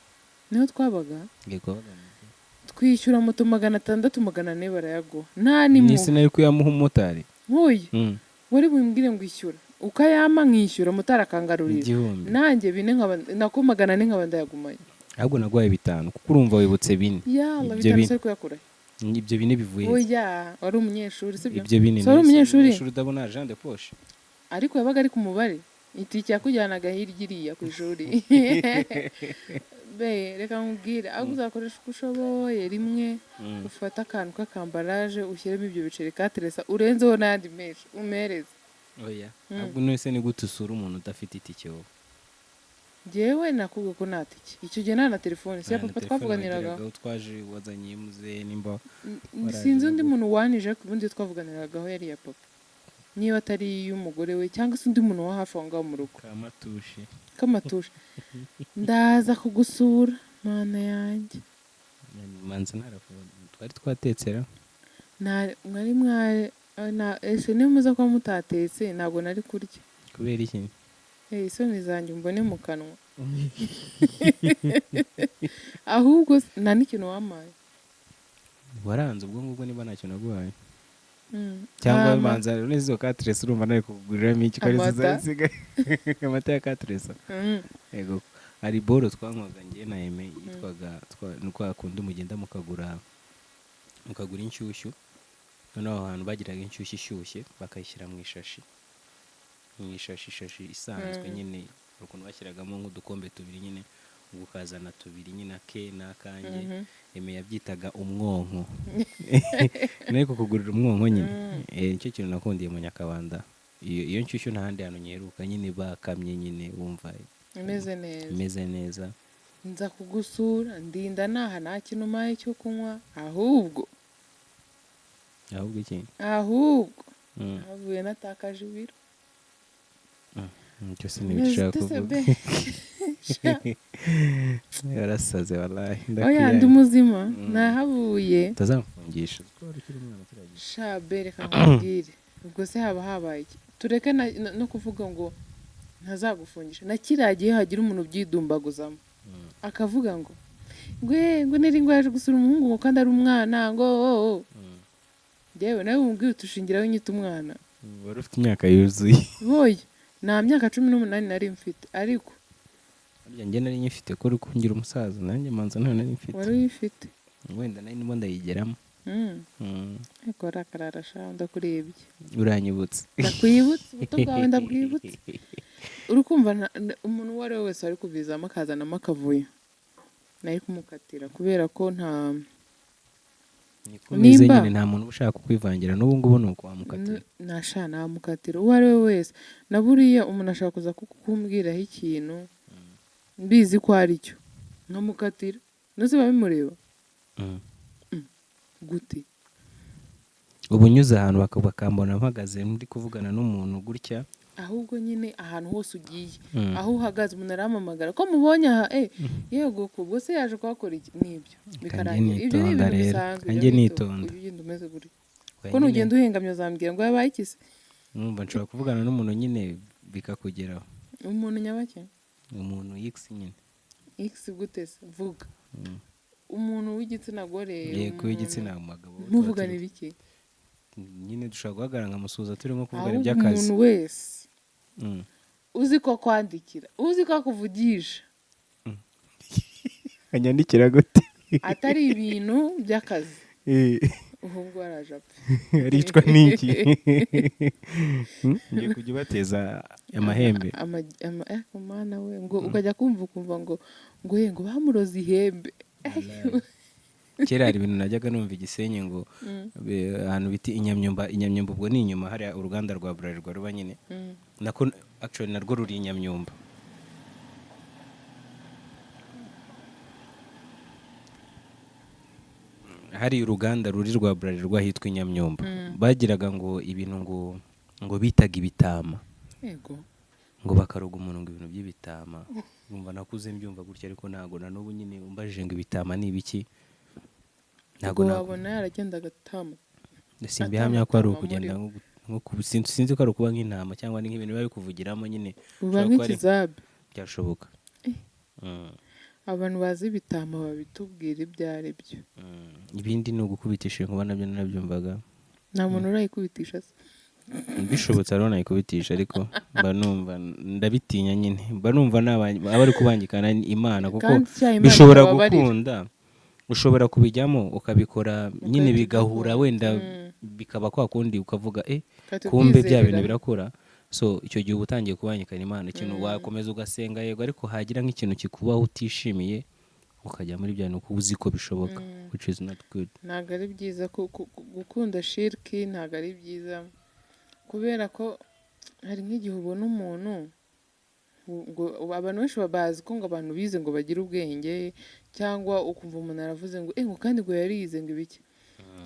[SPEAKER 1] niho twabaga.
[SPEAKER 2] Yego, wabaga mu rugo.
[SPEAKER 1] Twishyura moto 600, 400 barayaguha nta
[SPEAKER 2] Nisi
[SPEAKER 1] n'imuha.
[SPEAKER 2] nari kuyamuha umumotari.
[SPEAKER 1] Nkuyu wari bumbwire ngo ishyura, ukayampa nkishyura, motari akangarurira.
[SPEAKER 2] 1000.
[SPEAKER 1] Nanjye bine nkaba nako 400 nkaba ndayagumanye.
[SPEAKER 2] Ahubwo naguhaye 5 kuko urumva wibutse bine.
[SPEAKER 1] Yala.
[SPEAKER 2] Ibyo
[SPEAKER 1] 5
[SPEAKER 2] bine.
[SPEAKER 1] Se kuyakura?
[SPEAKER 2] Ibyo bine bivuye he?
[SPEAKER 1] Oya, wari umunyeshuri, sibyo?
[SPEAKER 2] Ibyo bine.
[SPEAKER 1] So wari
[SPEAKER 2] Nahise
[SPEAKER 1] umunyeshuri?
[SPEAKER 2] Umunyeshuri udabona argent de poche.
[SPEAKER 1] Ariko yabaga ari ku mubare itike yakujyanaga hirya iriya ku ishuri. Be, reka nkubwire, ahubwo uzakoresha uko ushoboye rimwe ufate akantu k'akambaraje ushyiremo ibyo biceri kateresa, urenzeho n'ayandi menshi umereze.
[SPEAKER 2] Oya, ahubwo none se ni gute usura umuntu udafite itike wowe?
[SPEAKER 1] Njyewe nakubwiye ko nta tike icyo gihe, nta na telefone si ya
[SPEAKER 2] Nta na
[SPEAKER 1] papa
[SPEAKER 2] telefone
[SPEAKER 1] twavuganiraga.
[SPEAKER 2] wagiragaho, twaje wazanye muzehe nimba waraje
[SPEAKER 1] Sinzi undi
[SPEAKER 2] naguha.
[SPEAKER 1] muntu wanije, ariko ubundi twavuganiragaho yari iya papa, niba atari iy'umugore we cyangwa se undi muntu wo hafi aho ngaho mu rugo.
[SPEAKER 2] Kamatushe.
[SPEAKER 1] K'amatushe. Ndaza kugusura, mana yanjye.
[SPEAKER 2] Manza ntaravuga, twari twatetsera.
[SPEAKER 1] Mwari mwari ese niba muza kuba mutatetse ntabwo nari kurya.
[SPEAKER 2] Kubera iki?
[SPEAKER 1] Eh, isoni zanjye umbone mu kanwa. Ahubwo nta n'ikintu wampaye.
[SPEAKER 2] Waranze ubwo ngubwo niba ntacyo naguhaye. Cyangwa
[SPEAKER 1] Hama.
[SPEAKER 2] manza n'izo katresa, urumva nari kuguriramo iki ko arizo
[SPEAKER 1] Amata.
[SPEAKER 2] zari zisigaye? Amata ya katresa. Yego, hari boro twanywaga njye na Aime yitwaga ni kwa kundi mugenda mukagura inshyushyu. Noneho aho hantu bagiraga inshyushyu ishyushye bakayishyira mu ishashi, ishashi isanzwe. Nyine hari ukuntu bashyiragamo nk'udukombe tubiri nyine, ubwo ukazana tubiri nyine, ake n'akanjye. Aime yabyitaga umwonko, nari kukugurira umwonko nyine. Nicyo kintu nakundiye mu Nyakabanda, iyo nshyushyu nta handi hantu nyiheruka nyine, bakamye nyine wumva
[SPEAKER 1] imeze neza.
[SPEAKER 2] Imeze neza.
[SPEAKER 1] Nza kugusura, ndinda naha nta kintu umpaye cyo kunywa, ahubwo
[SPEAKER 2] Ahubwo iki?
[SPEAKER 1] Ahubwo havuye natakaje ibiro.
[SPEAKER 2] Icyo si n'ibyo ushaka
[SPEAKER 1] Meze
[SPEAKER 2] kuvuga.
[SPEAKER 1] be. Sha.
[SPEAKER 2] Yarasaze wallahi.
[SPEAKER 1] Oya,
[SPEAKER 2] Ndakwiyaye.
[SPEAKER 1] ndi muzima, nahavuye.
[SPEAKER 2] Utazamfungisha. Wari ukiri umwana kiriya gihe.
[SPEAKER 1] Sha be, reka nkubwire, ubwo se haba habaye iki? Tureke no kuvuga ngo ntazagufungisha, na kiriya gihe hagira umuntu ubyidumbaguzamo akavuga ngo ngwe ngo neri ngo yaje gusura umuhungu ngo kandi ari umwana ngo oh, oh. Njyewe nawe wumubwire utushingiraho nyita umwana.
[SPEAKER 2] Wari ufite imyaka yuzuye.
[SPEAKER 1] Boye, nta myaka 18 nari mfite, ariko
[SPEAKER 2] Harya njye nari nyifite ko uri kungira umusaza, nanjye manza ntayo nari mfite.
[SPEAKER 1] Wari uyifite.
[SPEAKER 2] Wenda nari ndimo ndayigeramo.
[SPEAKER 1] Ariko warakarara sha, ndakurebye.
[SPEAKER 2] Uranyibutse.
[SPEAKER 1] Ndakwibutse ubuto bwawe, ndabwibutse. Uri kumva umuntu uwo ari we wese wari kubizamo akazanamo akavuyo, nari kumukatira kubera ko nta
[SPEAKER 2] Niko meze.
[SPEAKER 1] Nimba-
[SPEAKER 2] Nyine nta muntu uba ushaka kukwivangira, n'ubu ngubu ni uko wamukatira.
[SPEAKER 1] Nasha namukatira uwo ari we wese. Na buriya umuntu ashobora kuza kukumbwiraho ikintu mbizi ko ari cyo, nkamukatira, ntuzi biba bimureba. Gute?
[SPEAKER 2] Ubu nyuze ahantu bakambona mpagaze ndi kuvugana n'umuntu gutya.
[SPEAKER 1] Ahubwo nyine ahantu hose ugiye, aho uhagaze, umuntu arampamagara ko mubonye aha, yego, ko ubwo se yaje kuhakora iki? Nibyo bikarangira. Ibyo ni
[SPEAKER 2] Nitonda
[SPEAKER 1] ibintu
[SPEAKER 2] rero.
[SPEAKER 1] bisanzwe.
[SPEAKER 2] Kanjye
[SPEAKER 1] Ujya
[SPEAKER 2] nitonda.
[SPEAKER 1] Ujya ugenda umeze gutya
[SPEAKER 2] Oya,
[SPEAKER 1] ko
[SPEAKER 2] nyine
[SPEAKER 1] nugenda uhengamye uzambwira ngo yabaye iki se?
[SPEAKER 2] Numva nshobora kuvugana n'umuntu nyine bikakugeraho.
[SPEAKER 1] Umuntu nyabake?
[SPEAKER 2] Umuntu X nyine.
[SPEAKER 1] X gute se? Vuga umuntu w'igitsina gore.
[SPEAKER 2] Yego, w'igitsina magabo. Tuba
[SPEAKER 1] Muvugana ibiki?
[SPEAKER 2] Nyine dushobora guhagarara nkamusuhuza, turimo kuvugana
[SPEAKER 1] Ahubwo
[SPEAKER 2] iby'akazi.
[SPEAKER 1] umuntu wese uzi ko kwandikira, uzi ko akuvugisha,
[SPEAKER 2] Anyandikira gute?
[SPEAKER 1] atari ibintu by'akazi, ahubwo araje apfa.
[SPEAKER 2] Aricwa n'iki? Ngiye kujya ubateza amahembe.
[SPEAKER 1] Mana we, ngo ukajya kumva ukumva ngo ye ngo bamuroze ihembe.
[SPEAKER 2] Kera hari ibintu najyaga numva igisenyi ngo ahantu bita inyamyumba. Inyamyumba ubwo ni inyuma hariya uruganda rwa Bralirwa ruba nyine. Nako actually narwo ruri inyamyumba. Hari uruganda ruri rwa Bralirwa hitwa inyamyumba, bagiraga ngo ibintu ngo bitaga ibitama.
[SPEAKER 1] Yego.
[SPEAKER 2] Ngo bakaroga umuntu ngo ibintu by'ibitama. Numva nakuze mbyumva gutya, ariko ntago na n'ubu nyine umbajije ngo ibitama ni ibiki, ntago
[SPEAKER 1] Ubwo wabona yaragenda agatama.
[SPEAKER 2] Simbihamya ko ari
[SPEAKER 1] Atama
[SPEAKER 2] ukugenda
[SPEAKER 1] muri
[SPEAKER 2] sinzi ko ari ukuba nk'intama cyangwa ni nk'ibintu biba bikuvugiramo nyine.
[SPEAKER 1] Uba
[SPEAKER 2] Ushobora kuba ari-
[SPEAKER 1] nk'ikizabe.
[SPEAKER 2] Byashoboka.
[SPEAKER 1] Abantu bazi ibitama babitubwira ibyo ari byo.
[SPEAKER 2] Ibindi ni ugukubitisha inkuba, nabyo narabyumvaga.
[SPEAKER 1] Nta muntu urayikubitisha se?
[SPEAKER 2] Bishobotse hariho nayikubitisha, ariko mba numva ndabitinya nyine, mba numva aba ari kubangikana Imana kuko
[SPEAKER 1] Kandi icyaha Imana
[SPEAKER 2] bishobora
[SPEAKER 1] itababarira.
[SPEAKER 2] gukunda, ushobora kubijyamo ukabikora nyine
[SPEAKER 1] Ugahita
[SPEAKER 2] bigahura
[SPEAKER 1] ubikora.
[SPEAKER 2] wenda bikaba kwa kundi ukavuga
[SPEAKER 1] Ugahita
[SPEAKER 2] kumbe bya bintu
[SPEAKER 1] ubyizerera.
[SPEAKER 2] birakora. So icyo gihe uba utangiye kubangikana Imana. Ikintu wakomeza ugasenga, yego, ariko hagira nk'ikintu kikubaho utishimiye ukajya muri bya bintu kuko uzi ko bishoboka, which is not good.
[SPEAKER 1] Ntabwo ari byiza gukunda shiriki, ntabwo ari byiza kubera ko hari nk'igihe ubona umuntu ngo abantu benshi bazi ko ngo abantu bize ngo bagire ubwenge, cyangwa ukumva umuntu aravuze ngo ngo kandi ngo yarize ngo ibiki.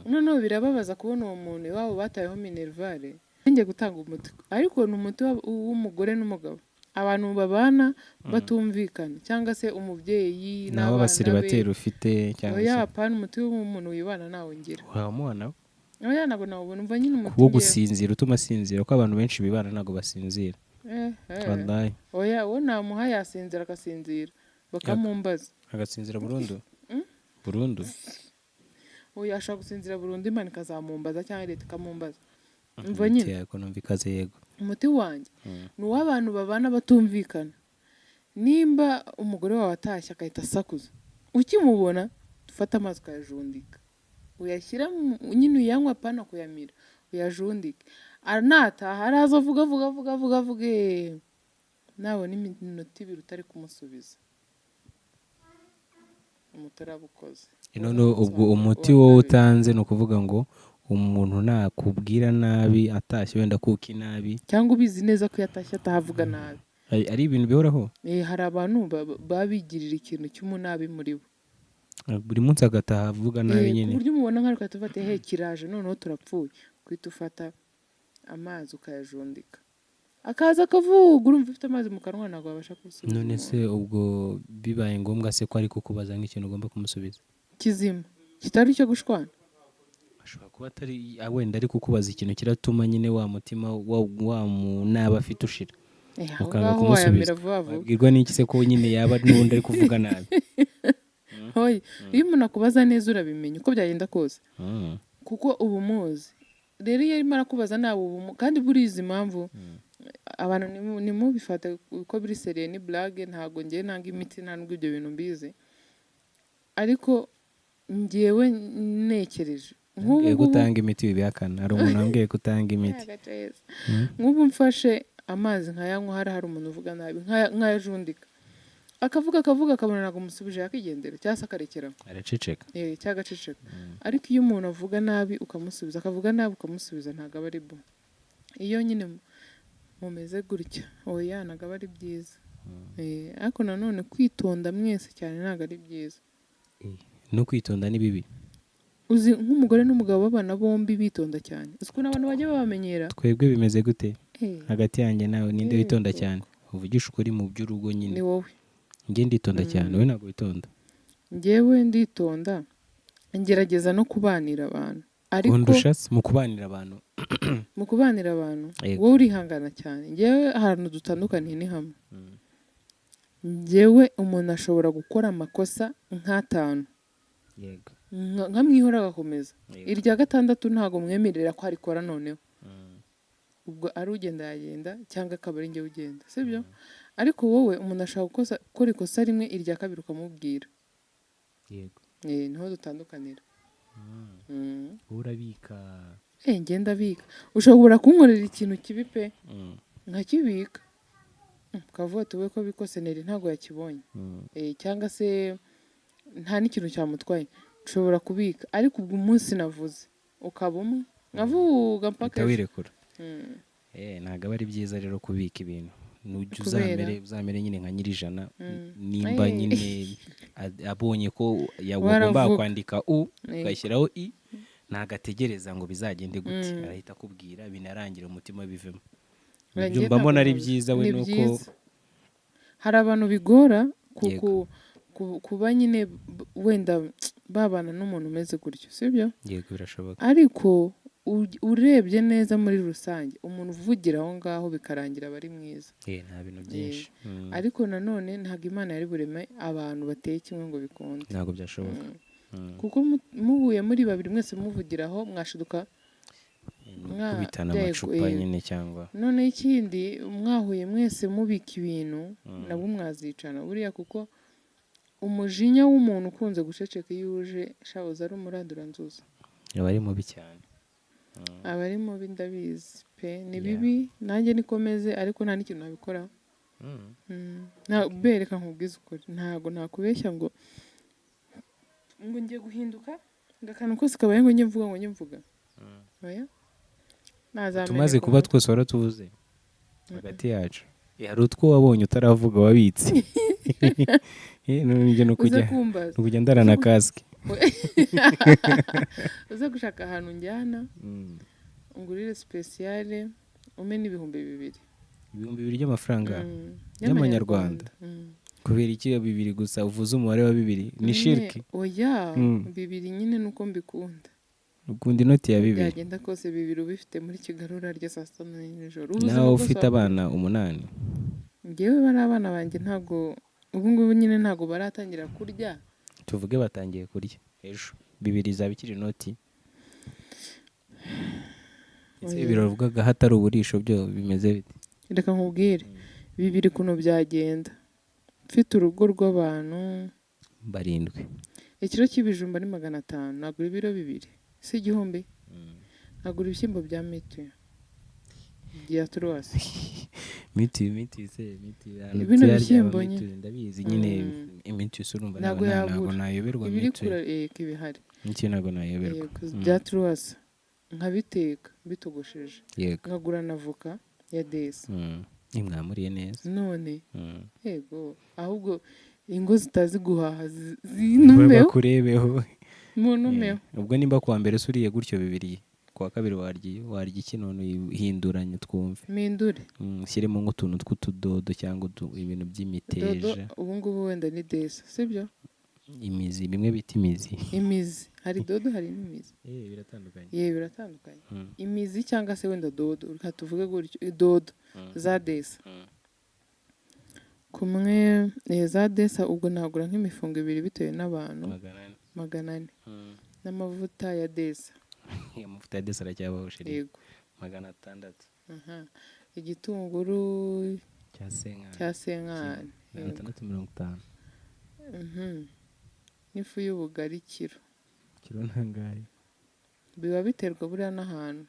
[SPEAKER 1] Noneho birababaza kubona uwo muntu iwabo batayeho minerval. Njye gutanga umuti, ariko ni umuti w'umugore n'umugabo, abantu babana batumvikana, cyangwa se umubyeyi
[SPEAKER 2] Nawe
[SPEAKER 1] n'abana be.
[SPEAKER 2] Abasiribateri ufite cyangwa
[SPEAKER 1] Oya,
[SPEAKER 2] se
[SPEAKER 1] apana, umuti w'umuntu wibana nawe ngira.
[SPEAKER 2] Wamubona.
[SPEAKER 1] Oya, ntabwo nawubona. Umva nyine umuti
[SPEAKER 2] Wo
[SPEAKER 1] ngewe.
[SPEAKER 2] gusinzira, utuma asinzira, kuko abantu benshi bibana ntabwo basinzira. Wallahi.
[SPEAKER 1] Oya, uwo namuha yasinzira, agasinzira bakamumbaza.
[SPEAKER 2] Agasinzira burundu burundu.
[SPEAKER 1] Oya, ashobora gusinzira burundu, Imana ikazamumbaza cyangwa leta ikamumbaza. Umva nyine.
[SPEAKER 2] Yego, numva ikaze, yego.
[SPEAKER 1] Umuti wanjye ni uw'abantu babana batumvikana. Nimba umugore wawe atashye agahita asakuza ukimubona, ufate amazi ukayajundika, uyashyira nyine uyanywa, apana kuyamira, uyajundike. Nataha araza avuga avuga avuga avuga avuga, nabona iminota 2 utari kumusubiza, umuti urabukoze.
[SPEAKER 2] None ubwo umuti wowe utanze ni ukuvuga ngo umuntu nakubwira nabi atashye, wenda kuka inabi,
[SPEAKER 1] cyangwa ubizi neza ko iyo atashye atahavuga nabi.
[SPEAKER 2] Ari ibintu bihoraho.
[SPEAKER 1] Hari abantu baba bigirira ikintu cy'umunabi muri bo.
[SPEAKER 2] Buri munsi agataha avuga nabi
[SPEAKER 1] Ku
[SPEAKER 2] nyine.
[SPEAKER 1] buryo umubona nkaho ugahita ufata he kiraje, noneho turapfuye. Guhita ufata amazi ukayajundika, akaza akavuga, urumva ufite amazi mu kanwa ntabwo wabasha gusubiza
[SPEAKER 2] None
[SPEAKER 1] umuntu.
[SPEAKER 2] se ubwo bibaye ngombwa se ko ari kukubaza nk'ikintu ugomba kumusubiza
[SPEAKER 1] Kizima kitari icyo gushwana?
[SPEAKER 2] Ashobora kuba atari wenda ari kukubaza ikintu kiratuma nyine wa mutima wa nabi afite ushira,
[SPEAKER 1] Aho
[SPEAKER 2] ukanga
[SPEAKER 1] ngaho
[SPEAKER 2] kumusubiza.
[SPEAKER 1] wayamira vuba vuba.
[SPEAKER 2] Wabwirwa n'iki se ko nyine yaba n'ubundi ari kuvuga nabi?
[SPEAKER 1] Hoya, iyo umuntu akubaza neza urabimenya uko byagenda kose, kuko uba umuzi. Rero iyo arimo arakubaza nawe uba kandi burizi impamvu. Abantu ntimubifate uko biri sérieux, ni blague. Ntabwo ngewe nanga imiti, nta nubwo ibyo bintu mbizi, ariko ngewe nekereje nk'ubu
[SPEAKER 2] Wambwiye ko
[SPEAKER 1] ngubu
[SPEAKER 2] utanga imiti, wibihakana. Hari umuntu wambwiye ko utanga imiti.
[SPEAKER 1] Agaceza. Nk'ubu mfashe amazi nkayanywa, hari umuntu uvuga nabi, nkayajundika, akavuga akavuga, akabona ntabwo musubije, yakigendera cyangwa se akarekeraho.
[SPEAKER 2] Araceceka.
[SPEAKER 1] Cyangwa agaceceka. Ariko iyo umuntu avuga nabi ukamusubiza, akavuga nabi ukamusubiza, ntabwo aba ari bo. Iyo nyine mumeze gutya, oya, ntabwo aba ari byiza. Ariko nanone kwitonda mwese cyane ntabwo ari byiza.
[SPEAKER 2] No kwitonda ni bibi?
[SPEAKER 1] Uzi nk'umugore n'umugabo babana bombi bitonda cyane, uzi ukuntu abantu bajya babamenyera?
[SPEAKER 2] Twebwe bimeze gute? Hagati yanjye nawe ninde witonda cyane? Uvugisha ukuri mu by'urugo nyine.
[SPEAKER 1] Ni wowe.
[SPEAKER 2] Njye nditonda cyane, wowe ntabwo witonda.
[SPEAKER 1] Njyewe nditonda, ngerageza no kubanira abantu, ariko
[SPEAKER 2] Undusha se mu kubanira abantu?
[SPEAKER 1] Mu kubanira abantu?
[SPEAKER 2] Yego.
[SPEAKER 1] Wowe urihangana cyane. Njyewe ahantu dutandukaniye ni hamwe. Njyewe umuntu ashobora gukora amakosa nk'atanu, nkamwihora agakomeza. Irya gatandatu ntabwo mwemerera ko arikora. Noneho ubwo ari ugenda yagenda, cyangwa akaba ari njye ugenda, sibyo? Ariko wowe umuntu ashobora gukora ikosa rimwe, irya kabiri ukamubwira. Niho dutandukanira.
[SPEAKER 2] Wowe urabika.
[SPEAKER 1] Ngenda abika. Ushobora kunkorera ikintu kibi pe, nkakibika. Ukavuga ati we ko bikose neri ntabwo yakibonye. Cyangwa se nta n'ikintu cyamutwaye, nshobora kubika. Ariko ubwo umunsi navuze ukaba umwe, nkavuga mpaka
[SPEAKER 2] Uhita
[SPEAKER 1] ejo.
[SPEAKER 2] wirekura. Ntabwo aba ari byiza rero kubika ibintu. Nujya
[SPEAKER 1] Kubera?
[SPEAKER 2] uzamere nyine nka nyirijana, nimba nyine abonye ko
[SPEAKER 1] Waravuga.
[SPEAKER 2] wagombaga kwandika u ugashyiraho i, ntabwo ategereza ngo bizagende gute, arahita akubwira binarangira umutima bivemo.
[SPEAKER 1] Oya,
[SPEAKER 2] Ibyo
[SPEAKER 1] njye
[SPEAKER 2] mba mbona
[SPEAKER 1] ntabwo
[SPEAKER 2] ari byiza we
[SPEAKER 1] ni
[SPEAKER 2] nuko
[SPEAKER 1] byiza. Hari abantu bigora kuba nyine wenda babana n'umuntu umeze gutyo, sibyo?
[SPEAKER 2] Yego, birashoboka.
[SPEAKER 1] Ariko urebye neza muri rusange, umuntu uvugira aho ngaho bikarangira aba ari mwiza.
[SPEAKER 2] Nta bintu byinshi.
[SPEAKER 1] Ariko nanone ntabwo Imana yari bureme abantu bateye kimwe ngo bikunde.
[SPEAKER 2] Ntabwo byashoboka.
[SPEAKER 1] Kuko muhuye muri babiri mwese muvugiraho, mwashiduka
[SPEAKER 2] Kubitana amacupa nyine cyangwa
[SPEAKER 1] Noneho ikindi, mwahuye mwese mubika ibintu, nabwo mwazicana buriya, kuko umujinya w'umuntu ukunze guceceka iyo uje shabuze ari umuranduranzuzi.
[SPEAKER 2] Aba ari mubi cyane.
[SPEAKER 1] Aba ari mubi, ndabizi pe, ni bibi. Nanjye niko meze, ariko nta n'ikintu nabikoraho. Bereka nkubwize ukuri, ntabwo nakubeshya ngo ngiye guhinduka, ngo akantu kose kabaye ngo njye mvuga, ngo njye mvuga. Oya. Nazameneka
[SPEAKER 2] Tumaze kuba
[SPEAKER 1] umutwe.
[SPEAKER 2] Twose waratuvuze hagati yacu. Hari utwo wabonye utaravuga wabitse. None njye ni
[SPEAKER 1] Uze
[SPEAKER 2] ukujya
[SPEAKER 1] kumbaza.
[SPEAKER 2] ni ukujya ndarana kasike.
[SPEAKER 1] Uze gushaka ahantu njyana, ungurire spéciale, umpe n'2000.
[SPEAKER 2] 2000 by'amafaranga
[SPEAKER 1] Y'amanyarwanda.
[SPEAKER 2] y'amanyarwanda? Kubera iki bibiri gusa? Uvuze umubare wa bibiri ni
[SPEAKER 1] Nyine,
[SPEAKER 2] shiriki?
[SPEAKER 1] Oya, bibiri nyine nuko mbikunda.
[SPEAKER 2] Ukunda inoti ya bibiri?
[SPEAKER 1] Byagenda kose bibiri ubifite muri Kigali urarya saa sita na nijoro. Ubuzima
[SPEAKER 2] Nawe
[SPEAKER 1] bwose
[SPEAKER 2] ufite abana umunani.
[SPEAKER 1] Njyewe bari abana banjye, ntabwo ubu ngubu nyine ntabwo baratangira kurya.
[SPEAKER 2] Tuvuge batangiye kurya ejo, bibiri izaba ikiri inoti? Ese
[SPEAKER 1] Oya.
[SPEAKER 2] bibiri wavugaga hatari uburisho byo bimeze bite?
[SPEAKER 1] Reka nkubwire, bibiri ukuntu byagenda mfite urugo rw'abantu
[SPEAKER 2] barindwi.
[SPEAKER 1] Ikiro cy'ibijumba ni 500, nagura ibiro bibiri si 1000? Nkagura ibishyimbo bya mitiyu bya turuwasi.
[SPEAKER 2] Mitiyu, mitiyu se, mitiyu ahantu
[SPEAKER 1] Bino
[SPEAKER 2] tuyarya
[SPEAKER 1] bishyimbo
[SPEAKER 2] aba
[SPEAKER 1] nyine.
[SPEAKER 2] mitiyu, ndabizi nyine. Imitiyu se urumva
[SPEAKER 1] Ntabwo
[SPEAKER 2] ntabwo
[SPEAKER 1] yabura.
[SPEAKER 2] nayoberwa
[SPEAKER 1] Ibiri
[SPEAKER 2] mitiyu.
[SPEAKER 1] kura yego ibihari.
[SPEAKER 2] Mitiyu ntabwo nayoberwa.
[SPEAKER 1] Yego, bya turuwasi nkabiteka bitogosheje, nkagura na voka ya desi.
[SPEAKER 2] Nimwamuriye neza.
[SPEAKER 1] None yego, ahubwo ingo zitazi guhaha zinumeho.
[SPEAKER 2] Bakurebeho.
[SPEAKER 1] Munumeho.
[SPEAKER 2] Ubwo nimba kuwa mbere se uriye gutyo bibiri, kuwa kabiri warya iki? None hinduranye twumve.
[SPEAKER 1] Mpindure.
[SPEAKER 2] Ushyiremo nk'utuntu tw'utudodo cyangwa ibintu
[SPEAKER 1] Dodo.
[SPEAKER 2] by'imiteja.
[SPEAKER 1] Ubu ngubu wenda ni desa, sibyo?
[SPEAKER 2] Imizi, bimwe bita imizi.
[SPEAKER 1] Imizi, hari dodo, hari n'imizi.
[SPEAKER 2] Biratandukanye.
[SPEAKER 1] Yewe, biratandukanye. Imizi cyangwa se wenda dodo, reka tuvuge gutyo, dodo za desa kumwe, za desa. Ubwo nagura nk'imifungo ibiri bitewe n'abantu.
[SPEAKER 2] 400.
[SPEAKER 1] 400 n'amavuta ya desa.
[SPEAKER 2] Amavuta ya desa aracyabaho, chérie?
[SPEAKER 1] Yego.
[SPEAKER 2] 600.
[SPEAKER 1] Aha. Igitunguru
[SPEAKER 2] cya cinquante.
[SPEAKER 1] Cya cinquante.
[SPEAKER 2] 650.
[SPEAKER 1] N'ifu y'ubugari kiro.
[SPEAKER 2] Kiro ntangahe?
[SPEAKER 1] Biba biterwa buriya n'ahantu.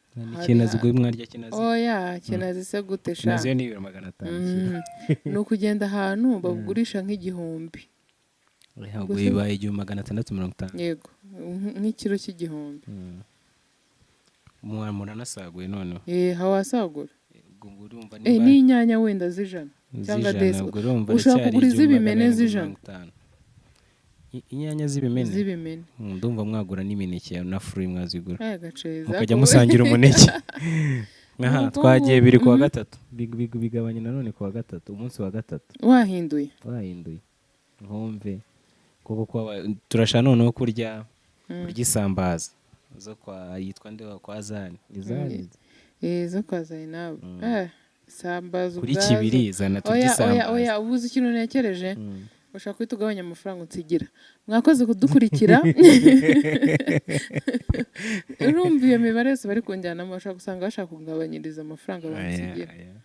[SPEAKER 2] Kinazi, ubwo mwarya kinazi?
[SPEAKER 1] Oya, kinazi se gute sha?
[SPEAKER 2] Kinazi yo ni ibiro 500 kiro.
[SPEAKER 1] Ni ukugenda ahantu bagurisha nk'igihumbi.
[SPEAKER 2] Ntabwo bibaye 1650.
[SPEAKER 1] Yego, nk'ikiro cy'igihumbi.
[SPEAKER 2] Muranasaguye noneho.
[SPEAKER 1] Eh, hawasagura.
[SPEAKER 2] Ubwo urumva
[SPEAKER 1] Eh, n'inyanya wenda z'ijana cyangwa
[SPEAKER 2] z'ijana,
[SPEAKER 1] desi.
[SPEAKER 2] ubwo urumva
[SPEAKER 1] Ushobora
[SPEAKER 2] aracyari
[SPEAKER 1] kugura
[SPEAKER 2] igihumbi
[SPEAKER 1] iz'ibimene
[SPEAKER 2] magana arindwi
[SPEAKER 1] z'ijana.
[SPEAKER 2] mirongo itanu. Inyanya z'ibimene.
[SPEAKER 1] Z'ibimene.
[SPEAKER 2] Ndumva mwagura n'imineke na fruit mwazigura.
[SPEAKER 1] Aya gaceza.
[SPEAKER 2] Mukajya musangira umuneke. Aha.
[SPEAKER 1] Nuko
[SPEAKER 2] Twagiye biri kuwa gatatu. Bigabanya nanone kuwa gatatu, umunsi wa gatatu.
[SPEAKER 1] Wahinduye.
[SPEAKER 2] Wahinduye nkumve kuko turashaka noneho kurya isambaza zo kwa yitwa nde, kwa Zani, ni Zani.
[SPEAKER 1] Eh, zo kwa Zainabu. Eh, sambaza
[SPEAKER 2] Kuri
[SPEAKER 1] ubwazo.
[SPEAKER 2] kibiri zana turya
[SPEAKER 1] Oya, oya.
[SPEAKER 2] isambaza.
[SPEAKER 1] Oya, ubuze ikintu ntekereje. Ushaka guhita ugabanya amafaranga unsigira. Mwakoze kudukurikira. Urumva iyo mibare yose bari kunjyanamo, bashobora gusanga bashaka kugabanyiriza amafaranga bansigira.
[SPEAKER 2] Aya, aya.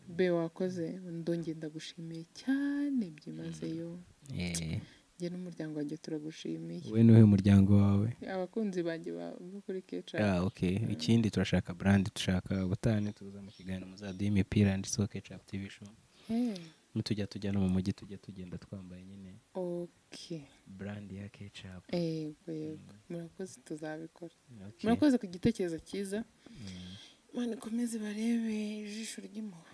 [SPEAKER 1] Be wakoze, ndongeye ndagushimiye cyane byimazeyo. Njye n'umuryango wanjye turagushimiye.
[SPEAKER 2] Wowe n'uhe muryango wawe?
[SPEAKER 1] Abakunzi banjye bo kuri Kecapu.
[SPEAKER 2] Ah, okay. Ikindi turashaka brand, dushaka ubutane tuza mu kiganiro muzaduha imipira yanditseho Kecapu TV Show. Nitujya tujya no mu mujyi, tujya tugenda twambaye nyine brand ya Kecapu.
[SPEAKER 1] Yego, murakoze, tuzabikora.
[SPEAKER 2] Okay.
[SPEAKER 1] Murakoze ku gitekerezo cyiza. Imana ikomeze barebe ijisho ry'impuhwe.